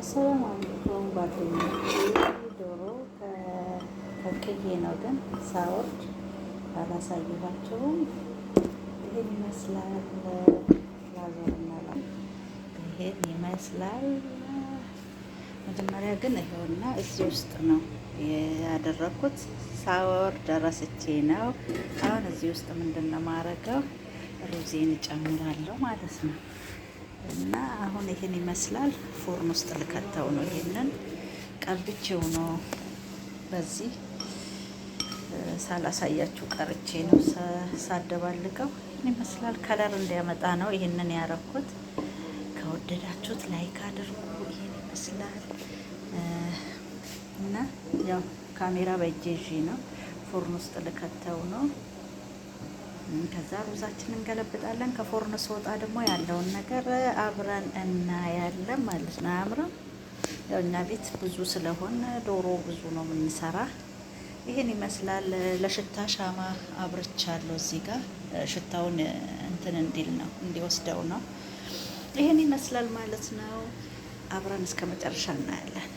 አሰላሙ አለይኩም ጓደኞቼ። ዶሮ ከቅዬ ነው ግን ሳወርድ አላሳየኋቸውም። ይሄን ይመስላል። ላዞርና ይሄን ይመስላል። መጀመሪያ ግን ይኸውና እዚህ ውስጥ ነው ያደረኩት። ሳወርድ ረስቼ ነው። አሁን እዚህ ውስጥ ምንድን ነው ማረገው? ሩዜን እጨምራለሁ ማለት ነው። እና አሁን ይሄን ይመስላል። ፎርን ውስጥ ልከተው ነው። ይሄንን ቀብቼው ነው፣ በዚህ ሳላሳያችሁ ቀርቼ ነው ሳደባልቀው። ይሄን ይመስላል። Color እንዲያመጣ ነው ይሄንን ያረኩት። ከወደዳችሁት like አድርጉ። ይሄን ይመስላል እና ያው ካሜራ በእጄ ይዤ ነው። ፎርን ውስጥ ልከተው ነው። ከዛ ሩዛችንን እንገለብጣለን። ከፎርን ስወጣ ደግሞ ያለውን ነገር አብረን እናያለን ማለት ነው። አያምርም? ያው እኛ ቤት ብዙ ስለሆነ ዶሮ ብዙ ነው የምንሰራ። ይሄን ይመስላል። ለሽታ ሻማ አብርቻለሁ እዚህ ጋር፣ ሽታውን እንትን እንዲል ነው፣ እንዲወስደው ነው። ይሄን ይመስላል ማለት ነው። አብረን እስከ መጨረሻ እናያለን።